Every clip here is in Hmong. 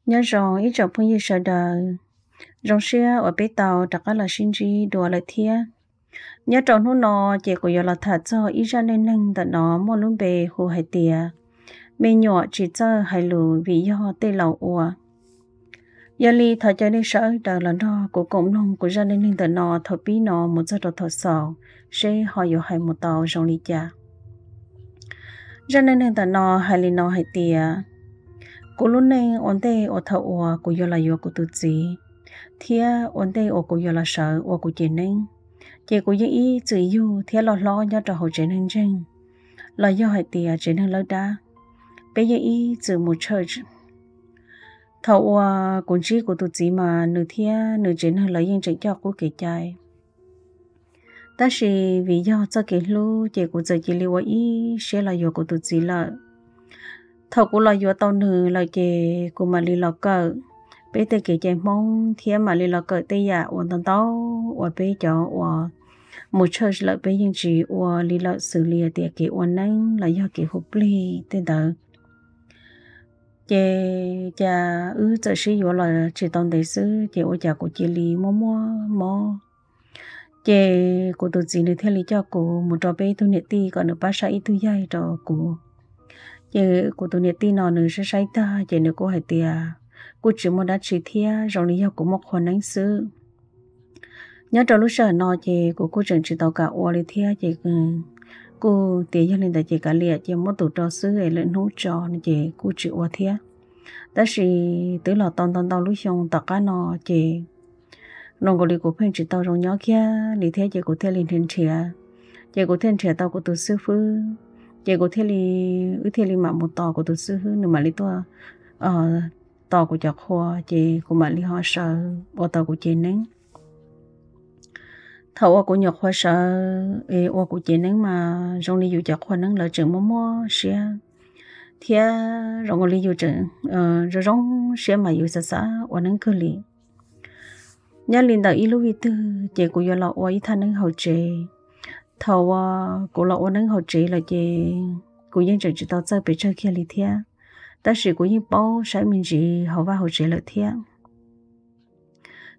Nyob zoo ib tsoom phooj ywg sawv daws, zoo siab uas peb tau rov qab los sib ntsib dua lawm thiab. Nyob rau hnub no ces kuv yuav los tham txog ib zaj neej neeg ntawm no muaj lub npe hu hais tias me nyuam tsis txawj hais lus vim yog tej laus ua. Yog li thov caw nej sawv daws los nrog kuv koom mloog kuv zaj neej neeg ntawm no thaum pib no mus txog rau thaum xaus, seb ho yuav hais mus tau zoo li cas. Zaj neej neeg ntawm no hais li no hais tias, kuv lub neej ua ntej uas thaum uas kuv yuav los yuav kuv tus txiv, thiab ua ntej uas kuv yuav los sawv ua kuv cev neeb, ces kuv yeej ib txwm yug thiab loj hlob nyob rau hauv tsev neeg ntseeg, los yog hais tias tsev neeg lawb dab, peb yeej ib txwm mus church. Thaum uas kuv ntsib kuv tus txiv mas nws thiab nws tsev neeg lawv yeej tseem coj qub kev cai. Tab sis vim yog txoj kev hlub ces kuv txawm cia li ua ib siab los yuav kuv tus txiv lawm. Thaum kuv los yuav tau nws lawm ces kuv mam li los kawm peb tej kev cai Hmoob thiab mam li los kawm tej yam uas ntau ntau uas peb cov uas mus church lawm peb yeej tsis ua li lawm, xws li tias kev ua neeb los yog kev hu plig tej ntawd. Ces cas wb txawm sib yuav los tsis tau ntev xwb ces ua cas kuv cia li muaj muaj mob. Ces kuv tus txiv nws thiaj li coj kuv mus rau peb ib tug niam tij kom nws pab saib ib tug yaig rau kuv. Ces kuv tus niam tij no nws saib saib tag ces nws kuj hais tias kuj tsis muaj dab tsi thiab, zoo li yog kuv muaj qhua neeb xwb. Nyob rau lub sij hawm no ces kuv kuj tseem tsis tau kam ua li thiab ces kuj tias yog li ntawd ces kav liam ces muab tus rau xwb es lwm hnub tso no ces kuj tsis ua thiab. Tab sis twb los tau ntau ntau lub xyoo tom qab no ces zoo nkaus li kuv pheej tsis tau zoo nyob kiag li thiab ces kuv thiaj li nrhiav nrhiav, ces kuv thiaj nrhiav tau kuv tus xib fwb, ces kuv thiaj li, wb thiaj li mam mus tos kuv tus xib fwb nws mam li tuaj tos kuv cov qhua ces kuv mam li ho sawv ua tau kuv cev neeb. Thaum uas kuv nyuam qhuav sawv es ua kuv cev neeb mas zoo li yus cov qhua neeb lawv tseem muaj muaj siab thiab zoo nkaus li yus tseem zoo zoo siab mas yus xav xav ua neeb kawg li. Nyob li ntawm ib lub vij twg ces kuv yuav los ua ib thaj neeb hauv tsev. Thaum uas kuv los ua neeb hauv tsev lawm ces kuv yeej tseem tsis tau txawj pes tsawg kiag li thiab, tab sis kuv yeej paub saib me ntsis hauv vaj hauv tsev lawm thiab.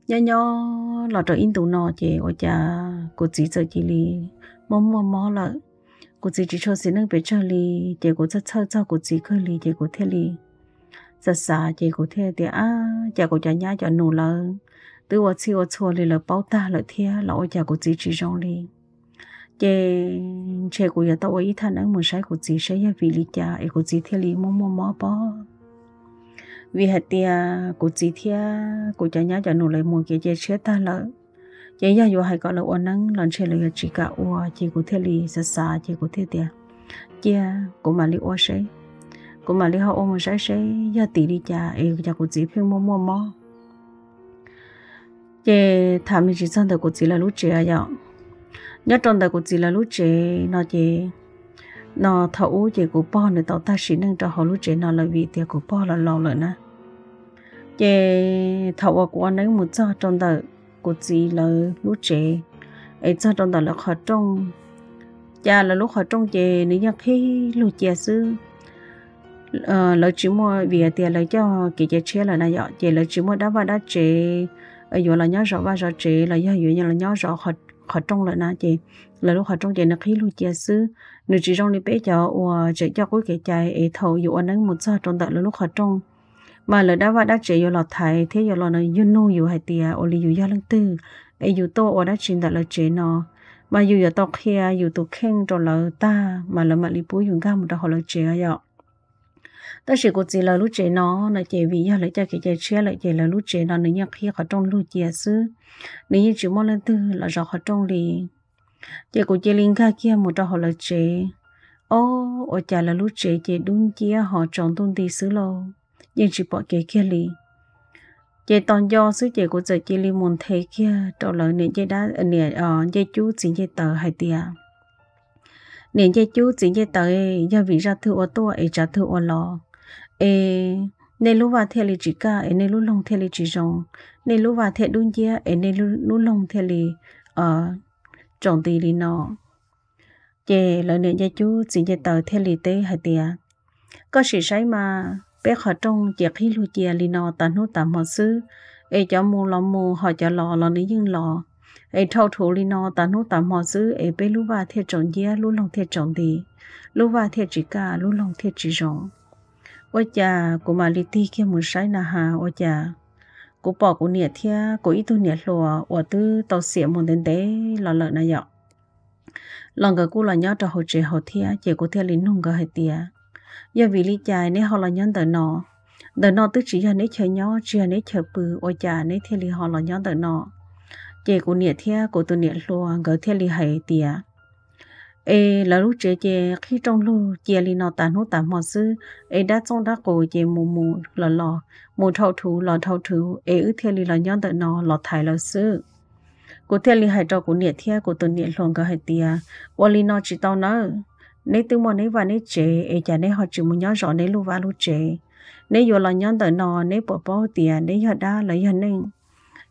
Nyob nyob los rau ib ntus no ces ua cas kuv txiv txawm cia li muaj muaj mob lawm. Kuv txiv tsis tshua xis neej pes tsawg li, ces kuv txhawj txhawj txog kuv txiv kawg li ces kuv thiaj li xav xav ces kuv thiaj tias, ab, cas kuv cov nyab cov nus lawv twb ua txhij ua txhua li lawv paub tag lawm thiab los ua cas kuv txiv tsis zoo li. Ces ntshe kuv yuav tau ua ib thaj neeb mus saib kuv txiv saib yog vim li cas es kuv txiv thiaj li muaj muaj mob pob. Vim hais tias kuv txiv thiab kuv cov nyab cov nus lawv mus kev cai tshiab tag lawm, ces yog yuav hais kom lawv ua neeb los ntshe lawv yuav tsis kam ua, ces kuv thiaj li xav xav ces kuv thiaj tias, cia kuv mam li ua seb, kuv mam li ho ua mus saib seb yog tim li cas es cas kuv txiv pheej muaj muaj mob. Ces tham me ntsis txog ntawm kuv txiv lawv lub tsev yom. Nyob rau ntawm kuv txiv lawv lub tsev no ces, no thaum ub ces kuv pog nws tau tag sim neej rau hauv lub tsev no lawm vim tias kuv pog los laus lawm na. Ces thaum uas kuv ua neeb mus txog rau ntawm kuv txiv lawv lub tsev, es txog rau ntawm lawv qhov rooj, cas lawv lub qhov rooj ces nws yeej qhib lug cia xwb. Lawv tsis muaj, vim tias lawv coj kev cai tshiab lawm na yom, ces lawv tsis muaj dab vaj dab tsev yuav los nyob zov vaj zov tsev los yog yuav los nyob zov qhov rooj lawm na, ces lawv lub qhov rooj ces nws qhib lug cia xwb. Nws tsis zoo li peb cov uas tseem coj qub kev cai es thaum yus ua neeb mus txog rau ntawm lawv lub qhov rooj, mas lawv dab vaj dab tsev yuav los thaiv thiab yuav los yug nug yus hais tias ua li yus yog leej twg, es yus tuaj ua dab tsi ntawm lawv tsev no, mas yus yuav tau qhia yus tus kheej rau lawv tag mas lawv mam li pub yus nkag mus rau hauv lawv tsev yom. Tab sis kuv txiv lawv lub tsev no, no ces vim yog lawv coj kev cai tshiab lawm ces lawv lub tsev no nws yeej qhib qhov rooj lug cia xwb, nws yeej tsis muaj leej twg los zov qhov rooj li. Ces kuv cia li nkag kiag mus rau hauv lawv tsev. Ob, ua cas lawv lub tsev ces dub nciab ho tsaus ntuj nti xwb lauj, yeej tsis pom kev kiag li. Ces tos nco xwb ces kuv txawm cia li mus nthe kiag rau lawv niam ncej cub txiv ncej taws hais tias, niam ncej cub txiv ncej taws, yog vim zaj twg ua tuaj es tsav twg ua los, es nej lub vaj thiaj li tsis kaj es nej lub loog thiaj li tsis zoo, nej lub vaj thiaj dub nciab es nej lub loog thiaj li tsaus nti li no. Ces lawv niam ncej cub txiv ncej taws thiaj li teb hais tias, koj sim saib mas peb qhov rooj ces qhib lug cia li no tas hnub tas hmo xwb, es cov mus los mus, ho cov los los nws yeej los, es dhau thuv li no tas hnub tas hmo xwb, es peb lub vaj thiaj tsaus nciab, lub loog thiaj tsaus nti, lub vaj thiaj tsis kaj, lub loog thiaj tsis zoo. Ua cas kuv mam li tig kiag mus saib na has, ua cas kuv pom kuv niam thiab kuv ib tug niam hluas uas twb tau xiam mus ntev ntev los lawm na yom, los nkawd kuj los nyob rau hauv tsev hauv thiab. Ces kuv thiaj li nug nkawd hais tias, yog vim li cas neb ho los nyob ntawm no? Ntawm no twb tsis yog neb chaw nyob, tsis yog neb chaw pw, ua cas neb thiaj li ho los nyob ntawm no? Ces kuv niam thiab kuv tus niam hluas nkawd thiaj li hais tias, es lawv lub tsev ces qhib rooj lug cia li no tas hnub tas hmo xwb, es dab txooj dab qus ces mus mus los los, mus dhau thuv los dhau thuv, es wb thiaj li los nyob ntawm no los thaiv lawv xwb. Kuv thiaj li hais rau kuv niam thiab kuv tus niam hluas nkawd hais tias, ua li no tsis tau nawb, neb twb muaj neb vaj neb tsev, es cas neb ho tsis mus nyob zov neb lub vaj lub tsev? Neb yuav los nyob ntawm no, neb puas paub tias neb yog dab los yog neeg?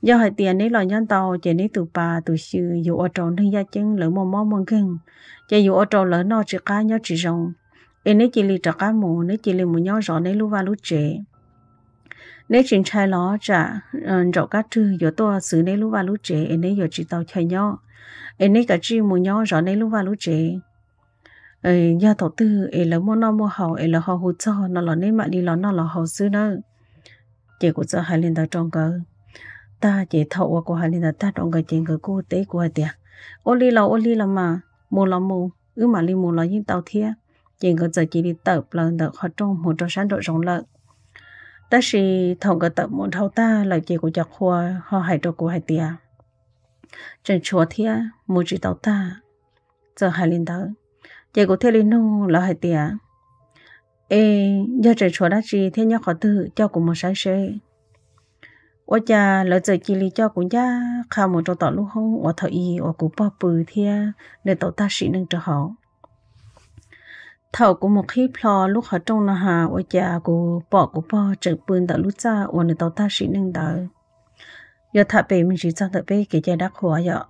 Yog hais tias neb los nyob ntau ces neb tus pa tus xyw yuav ua rau neeg yaj ceeb lawv muaj mob muaj nkeeg, ces yuav ua rau lawv noj tsis qab nyob tsis zoo. Es neb cia li rov qab mus, neb cia li mus nyob zov neb lub vaj lub tsev. Neb tsis ntshai los tsam ntsaum kab rwg yuav tuaj xwv neb lub vaj lub tsev es neb yuav tsis tau chaw nyob. Es neb kav tsij mus nyob zov neb lub vaj lub tsev. Yog thaum twg es lawv muaj noj muaj haus es lawv ho hu txog no los neb mam li los noj los haus xwb nawb. Ces kuv txawm hais li ntawd rau nkawd tag, ces thaum uas kuv hais li ntawd tag rau nkawd ces nkawd kuj teb kuv hais tias, ua li los ua li los mas, mus los mus, wb mam li mus los yeej tau thiab. Ces nkawd txawm cia li tawm plaws ntawm qhov rooj mus rau sab nraum zoov lawm. Tab sis thaum nkawd tawm mus dhau tag lawm ces kuv cov qhua ho hais rau kuv hais tias, tseem tshuav thiab, mus tsis tau tag. Txawm hais li ntawd, ces kuv thiaj li nug lawv hais tias, es yog tseem tshuav dab tsi thiab nyob qhov twg coj kuv mus saib seb. Ua cas lawv txawm cia li coj kuv ncaj qha mus rau tom lub hoob uas thaum i uas kuv pog pw thiab nws tau tag sim neej rau hauv. Thaum kuv mus qhib plho lub qhov rooj no has, ua cas kuv pom kuv pog tseem pw ntawm lub txaj uas nws tau tag sim neej ntawd. Yuav tham pem me ntsis txog ntawm peb kev cai dab qhuas yom.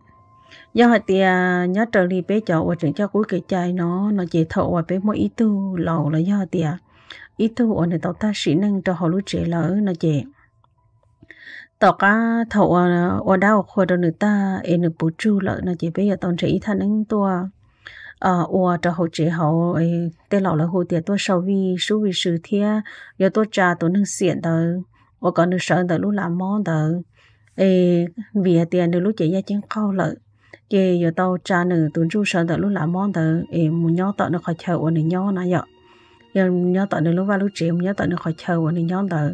Yog hais tias nyob raws li peb cov uas tseem coj qub kev cai no, no ces thaum uas peb muaj ib tug laus los yog tias ib tug uas nws tau tag sim neej rau hauv lub tsev lawm no ces, tom qab thaum uas ua dab ua qhua rau nws tag es nws puv tsug lawm no ces peb yuav tau nrhiav ib thaj neeb tuaj ua rau hauv tsev hauv, tej laus lawv hu tias tuaj sau vij sub vij sw thiab yuav tuaj tsa tus neeg xiam ntawd uas kom nws sawv ntawm lub lav mob ntawd. Es vim hais tias nws lub cev yaj ceeb qaug lawm, ces yuav tau tsa nws tus ntsuj sawv ntawm lub lav mob ntawd es mus nyob tom nws qhov chaw uas nws nyob na yom. Yog nyob tom nws lub vaj lub tsev, mus nyob tom nws qhov chaw uas nws nyob ntawd.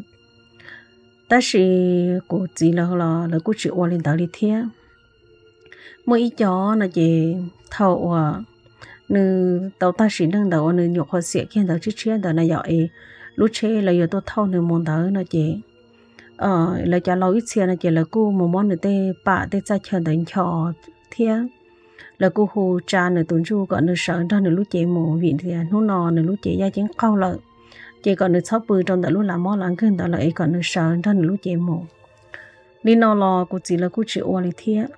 Tab sis kuv txiv lawv los lawv kuj tsis ua li ntawd li thiab. Muaj ib co no ces thaum uas nws tau tag sim neej ntawd uas nws nyuam qhuav xiam kiag ntawd tshiab tshiab ntawd na yom, es lub tsheb lawv yuav tuaj thauj nws mus ntawd no ces lawv cov laus ib txhia no ces lawv kuj mus muab nws tej pam tej txaj chaw ntawd nchos thiab. Lawv kuj hu tsa nws tus ntsuj kom nws sawv nrog nws lub cev mus vim tias hnub no nws lub cev yaj ceeb qaug lawm, ces kom nws txhob pw rau ntawm lub lav mob lav nkeeg ntawd lawm es kom nws sawv nrog nws lub cev mus. Li no los kuv txiv lawv kuj tsis ua li thiab.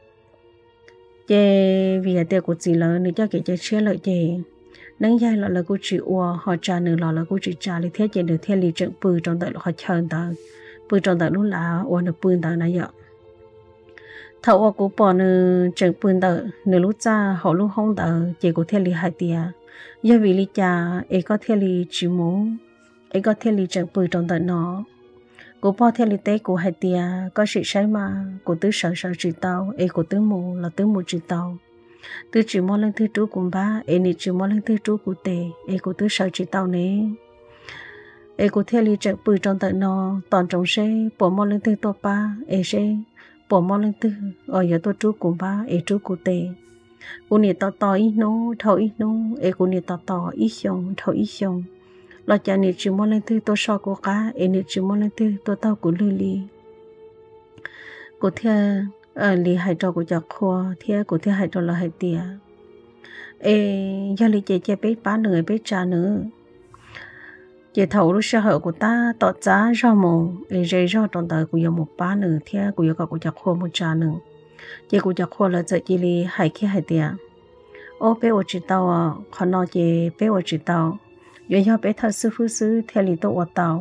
Ces vim hais tias kuv txiv lawv nws coj kev cai tshiab lawm ces neeb yaig los lawv kuj tsis ua, ho tsa nws los lawv kuj tsis tsa li thiab, ces nws thiaj li tseem pw rau ntawm qhov chaw ntawd, pw rau ntawm lub lav uas nws pw ntawd na yom. Thaum uas kuv pom nws tseem pw ntawm nws lub txaj hauv lub hoob ntawd ces kuv thiaj li hais tias, yog vim li cas es koj thiaj li tsis mus, es koj thiaj li tseem pw rau ntawm no? Kuv pog thiaj li teb kuv hais tias, koj sim saib mas, kuv twb sawv sawv tsis tau, es kuv twb mus los twb mus tsis tau. Twb tsis muaj leej twg rub kuv npab, es nim tsis muaj leej twg rub kuv tes, es kuv twb sawv tsis tau ne. Es kuv thiaj li tseem pw rau ntawm no, tos ntsoov seb puas muaj leej twg tuaj pab, es seb puas muaj leej twg uas yuav tuaj rub kuv npab es rub kuv tes. Kuv nim tos tos ib hnub dhau ib hnub, es kuv nim tos tos ib xyoo dhau ib xyoo, los cas nim tsis muaj leej twg tuaj soj kuv qab, es nim tsis muaj leej twg tuaj taug kuv lw li. Kuv thiaj li hais rau kuv cov qhua thiab kuv thiaj hais rau lawv hais tias, es yog li ces cia peb pab nws, peb tsa nws. Ces thaum lub sij hawm kuv tab tom txav zog mus es ze zog rau ntawd kuv yuav mus pab nws thiab kuv yuav kom kuv cov qhua mus tsa nws, ces kuv cov qhua lawv txawm cia li hais kiag hais tias, o, peb ua tsis tau, qhov no ces peb ua tsis tau, yuav yog peb thawj xwb fwb xwb thiaj li tuaj ua tau.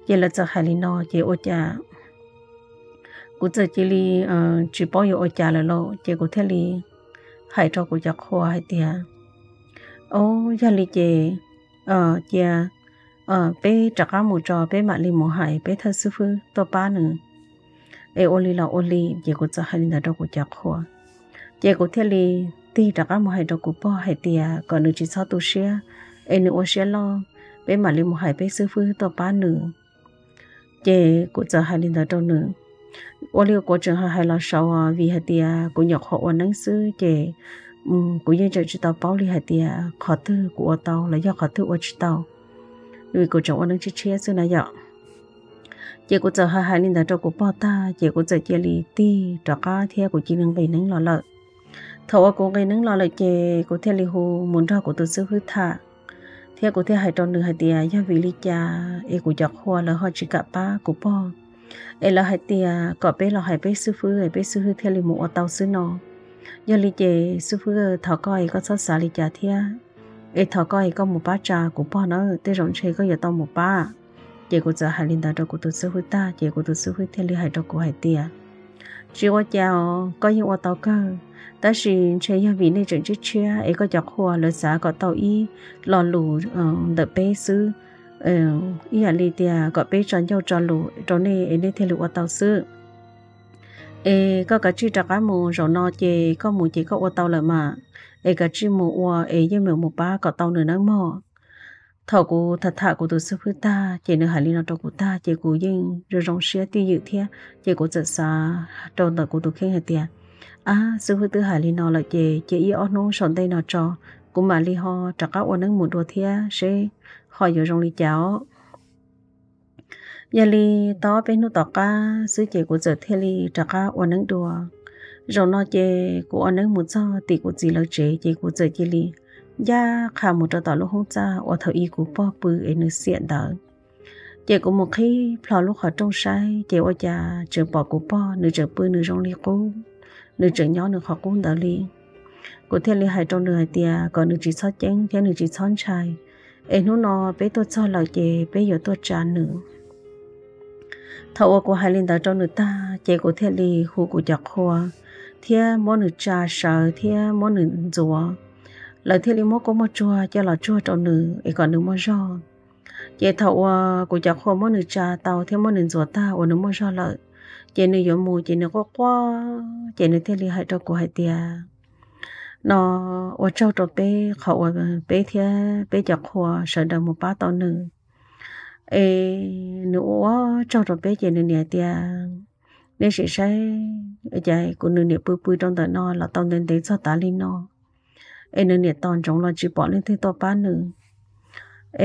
Ces lawv txawm hais li no ces ua cas kuv txawm cia li tsis paub yuav ua cas lawm lauj, ces kuv thiaj li hais rau kuv cov qhua hais tias, Au, yog li ces cia peb rov qab mus tso, peb mam li mus hais peb thawj xib fwb tuaj pab nws es ua li los ua li. Ces kuv txawm hais li ntawd rau kuv cov qhua, ces kuv thiaj li tig rov qab mus hais rau kuv pog hais tias kom nws tsis txhob tu siab es nws ua siab loj, peb mam li mus hais peb xib fwb tuaj pab nws. Ces kuv txawm hais li ntawd rau nws. Ua li kuv tseem hais los saud vim hais tias kuv nyuam qhuav ua neeb xwb ces kuv yeej tseem tsis tau paub li hais tias qhov twg kuv ua tau los yog qhov twg ua tsis tau, vim kuv tseem ua neeb tshiab tshiab xwb na yom. Ces kuv txawm hais hais li ntawd rau kuv pog tag ces kuv txawm cia li tig rov qab thiab kuv cia li nqis neeb los lawm. Thaum uas kuv nqis neeb los lawm ces kuv thiaj li hu mus nrog kuv tus xib fwb tham, thiab kuv thiaj hais rau nws hais tias yog vim li cas es kuv cov qhua lawv ho tsis kam pab kuv pog, es lawv hais tias kom peb los hais peb xib fwb es peb xib fwb thiaj li mus ua tau xwb no. Yog li ces xib fwb, thov koj es koj txhob xav li cas thiab, es thov koj es koj mus pab tsa kuv pog na, tej zaum ntshe koj yuav tau mus pab. Ces kuv txawm hais li ntawd rau kuv tus xib fwb tag ces kuv tus xib fwb thiaj li hais rau kuv hais tias, Tsis ua cas os, koj yeej ua tau kawg, tab sis ntshe yog vim nej tseem tshiab tshiab es koj cov qhua lawv xav kom tau ib lo lus ntawm peb xwb, ib yam li tias kom peb tso ncauj tso lus rau nej es nej thiaj li ua tau xwb. Es koj kav tsij rov qab mus, zaum no ces koj mus ces koj ua tau lawm mas, es kav tsij mus ua es yeej meem mus pab kom tau nws nawb mog. Thaum kuv tham tham kuv tus xib fwb tag ces nws hais li no rau kuv tag ces kuv yeej zoo zoo siab twj ywm thiab ces kuv txawm xav rau ntawm kuv tus kheej hais tias, Ab, xib fwb twb hais li no lawm ces cia ib ob hnub saum ntej no tso, kuv mam li ho rov qab ua neeb mus dua thiab seb ho yuav zoo li cas os. Yog li tau ob peb hnub tom qab xwb ces kuv txawm thiaj li rov qab ua neeb dua. Zaum no ces kuv ua neeb mus txog tim kuv txiv lawv tsev ces kuv txawm cia li ncaj qha mus rau tom lub hoob txaj uas thaum ub kuv pog pw es nws xiam ntawd. Ces kuv mus qhib plho lub qhov rooj saib ces ua cas tseem pom kuv pog nws tseem pw nws zoo li qub, nws tseem nyob nws qhov qub ntawd li. Kuv thiaj li hais rau nws hais tias kom nws tsis txhob ceeb thiab nws tsis txhob ntshai, es hnub no peb tuaj txog lawm ces peb yuav tuaj tsa nws. Thaum uas kuv hais li ntawd rau nws tag ces kuv thiaj li hu kuv cov qhua thiab muab nws tsa sawv thiab muab nws ntxuav. Lawv thiaj li muab kua muag tsuag coj los tsuag rau nws es kom nws muaj zog. Ces thaum uas kuv cov qhua muab nws tsa tau thiab muab nws ntxuav tag uas nws muaj zog lawm, ces nws yuav mus ces nws quaj quaj ces nws thiaj li hais rau kuv hais tias, no, ua tsaug rau peb qhov uas peb thiab peb cov qhua sawv daws mus pab tau nws. Es nws ua ua tsaug rau peb ces nws niam tias, nej sim saib, cas kuv nws niam pw pw rau ntawm no los tau ntev ntev txog tav li no, es nws niam tos ntsoov los tsis pom leej twg tuaj pab nws.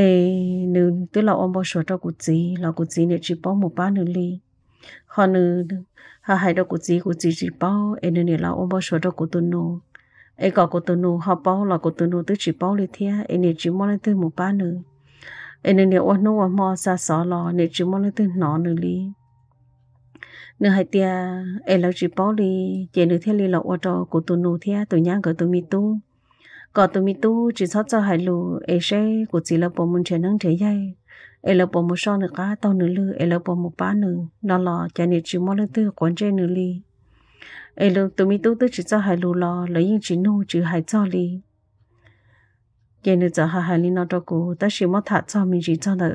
Es nws twb los ua npau suav rau kuv txiv los kuv txiv niam tsis paub mus pab nws li. Ho nws ho hais rau kuv txiv, kuv txiv tsis paub, es nws niam los ua npau suav rau kuv tus nus, es kom kuv tus nus ho paub los kuv tus nus twb tsis paub li thiab, es niam tsis muaj leej twg mus pab nws. Es nws niam ua hnub ua hmo xa xov los niam tsis muaj leej twg hnov nws li. Nws hais tias es lawv tsis paub li, ces nws thiaj li los ua rau kuv tus nus thiab tus nyab nkawd tus me tub, kom tus me tub tsis txhob txawj hais lus es seb kuv txiv lawv puas mus nrhiav neeb nrhiav yaig, es lawv puas mus soj nws qab taug nws lw, es lawv puas mus pab nws no los cas niam tsis muaj leej twg quav ntsej nws li. Es tus me tub twb tsis txawj hais lus los lawv yeej tsis nug tsis hais txog li. Ces nws txawm hais li no rau kuv, tab sis muab tham txog me ntsis txog ntawm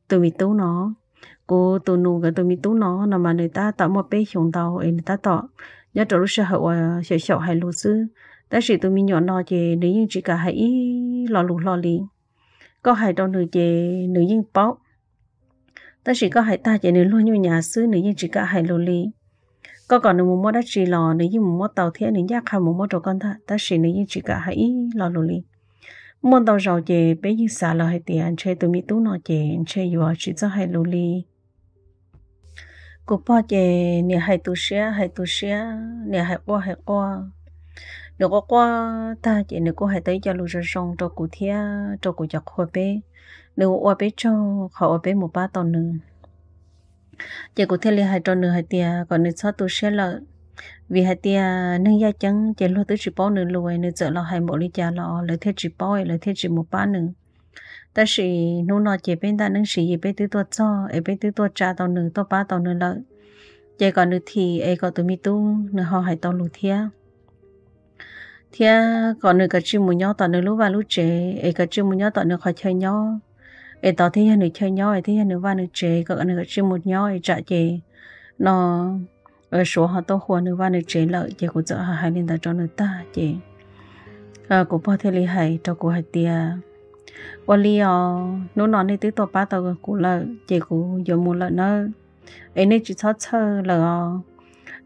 tus me tub no, kuv tus nus nkawd tus me tub no no mas nws tab tom muaj peb xyoos ntau es nws tab tom nyob rau lub sij hawm uas xyaum xyaum hais lus xwb, tab sis tus me nyuam no ces nws yeej tsis kam hais ib lo lus hlo li. Koj hais rau nws ces nws yeej paub, tab sis koj hais tag ces nws luag nyuj nyav xwb, nws yeej tsis kam hais lus li. Koj kom nws mus muab dab tsi los nws yeej mus muab tau thiab nws ncaj qha mus muab rau koj ntag, tab sis nws yeej tsis kam hais ib lo lus li. Muaj ntau zaus ces peb yeej xav lawm hais tias ntshe tus me tub no ces ntshe yuav tsis txawj hais lus li. Kuv pog ces niam hais tu siab hais tu siab, niam hais quaj hais quaj. Nws quaj quaj tag ces nws kuj hais tau ib co lus zoo zoo rau kuv thiab rau kuv cov qhua peb. Nws ua peb tsaug qhov uas peb mus pab tau nws. Ces kuv thiaj li hais rau nws hais tias kom nws txhob tu siab lawm, vim hais tias neeg yaj ceeb ces luag twb tsis paub nws lus, nws txawm los hais npaum li cas los lawv thiaj tsis paub es lawv thiaj tsis mus pab nws. Tab sis hnub no ces peb ntaj neeb siv yim peb twb tuaj txog es peb twb tuaj tsa tau nws, tuaj pab tau nws lawm, ces kom nws thim es kom tus me tub nws ho hais tau lus thiab, thiab kom nws kav tsij mus nyob tom nws lub vaj lub tsev es kav tsij mus nyob tom nws qhov chaw nyob, es tod thiaj yog nws chaw nyob es thiaj yog nws vaj nws tsev, kom nws kav tsij mus nyob es tsam ces no Suav ho tuaj hua nws vaj nws tsev lawm. Ces kuv txawm hais li ntawd rau nws tag ces kuv pog thiaj li hais rau kuv hais tias, ua li os, hnub no nej twb tuaj pab tau kuv lawm ces kuv yuav mus lawm nawb, es nej tsis txhob txhawj lawm os.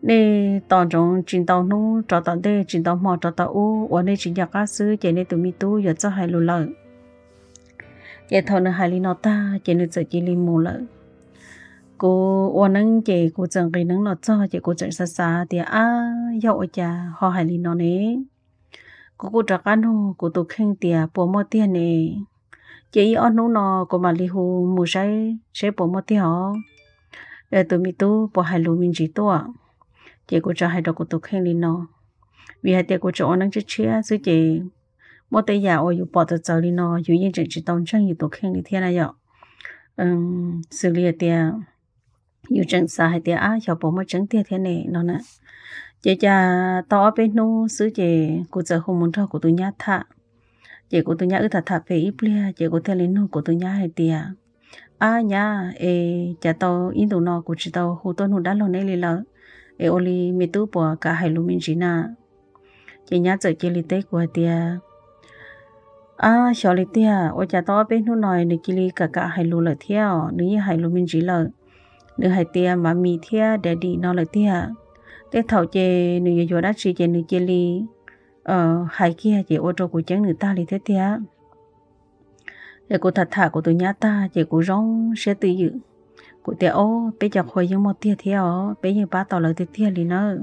Nej tos ntsoov tsis ntau hnub rov tom ntej, tsis ntau hmo rov tom ub uas nej tsis nco qab xwb ces nej tus me tub yuav txawj hais lus lawm. Ces thaum nws hais li no tag ces nws txawm cia li mus lawm. Kuv ua neeb ces kuv txawm nqis neeb los txog ces kuv txawm xav xav tias, ab, yog ua cas ho hais li no ne? Kuv kuj rov qab nug kuv tus kheej tias puas muaj tiag ne? Ces ib ob hnub no kuv mam li hu mus saib seb puas muaj tiag os, tus me tub puas hais lus me ntsis tuaj. Ces kuv txawm hais rau kuv tus kheej li no, vim hais tias kuv tseem ua neeb tshiab tshiab xwb ces muaj tej yam uas yus pom txawv txawv li no yus yeej tseem tsis tau ntseeg yus tus kheej li thiab na yom. Xws li hais tias yus tseem xav hais tias, ab, xyov puas muaj tseeb tiag thiab ne no na. Ces cas tau ob peb hnub xwb ces kuv txawm hu mus nrog kuv tus nyab tham. Ces kuv tus nyab wb tham tham pem ib pliag ces kuv thiaj li nug kuv tus nyab hais tias, ab nyab, es cas tau ib ntus no kuv tsis tau hu tuaj nug dab laug neb li lawm, es ua li me tub puas kam hais lus me ntsis na? Ces nyab txawm cia li teb kuv hais tias, ab, xyov li tiag, ua cas tau ob peb hnub no nws cia li kam kam hais lus lawm thiab os, nws yeej hais lus me ntsis lawm. Nws hais tias mami thiab daddy no lawm tiag. Tej thaum ces nws yuav yuav dab tsi ces nws cia li hais kiag ces ua rau kuv ceeb nws tag li thiab tiag. Ces kuv tham tham kuv tus nyab tag ces kuv zoo siab twj ywm. Kuv tias, ob, peb cov qhua yeej muaj tiag thiab os, peb yeej pab tau lawv tiag tiag li nawb.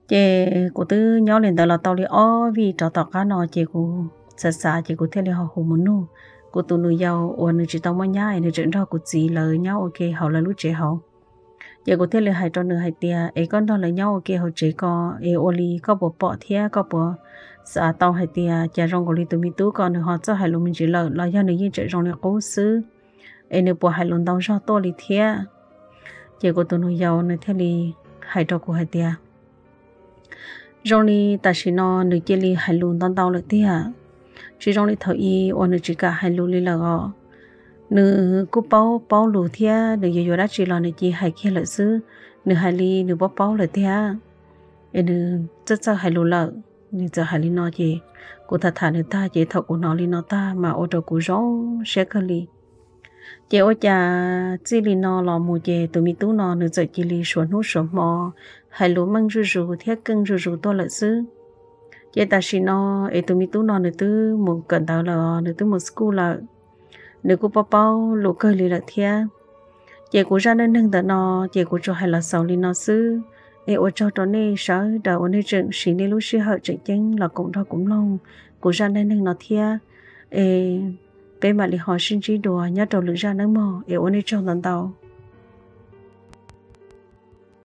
Ces kuv twb nyob li ntawd los tau li ob vij rov tom qab no ces kuv xav xav ces kuv thiaj li ho hu mus nug kuv tus nus yau uas nws tsis tau muaj nyab es nws tseem nrog kuv txiv lawv nyob ua ke hauv lawv lub tsev hauv. Ces kuv thiaj li hais rau nws hais tias, es koj nrog lawv nyob ua ke hauv tsev ko, es ua li koj puas pom thiab koj puas xav tau hais tias cas zoo nkaus li tus me tub ko nws ho txawj hais lus me ntsis lawm los yog nws yeej tseem zoo li qub xwb, es nws puas hais lus ntau zog tuaj li thiab? Ces kuv tus nus yau nws thiaj li hais rau kuv hais tias, zoo li tam sim no nws cia li hais lus ntau ntau lawm tiag, tsis zoo li thaum i uas nws tsis kam hais lus li lawm os. Nws kuj paub paub lus thiab nws yuav yuav dab tsi los nws cia hais kiag lawm xwb. Nws hais li nws paub paub lawm tiag, es nws txawj txawj hais lus lawm. Nws txawm hais li no ces kuv tham tham nws tag ces thaum kuv hnov li no tag mas ua rau kuv zoo siab kawg li. Ces ua cas txij li no los mus ces tus me tub no nws txawm cia li suav hnub suav hmo hais lus meej zuj zus thiab keej zuj zus tuaj lawm xwb. Ces tam sim no es tus me tub no nws twb mus kawm ntawv lawm, nws twb mus school lawm, nws kuj paub paub lus kawg li lawm thiab. Ces kuv zaj neej neeg ntawm no ces kuv tsuas hais los xaus li no xwb. Es ua tsaug rau nej sawv daws uas nej tseem siv nej lub sij hawm tseem ceeb los koom nrog kuv mloog kuv zaj neej neeg no thiab. Es peb mam li ho sib ntsib dua nyob rau lwm zaj nawb mog, es ua nej tsaug ntau ntau.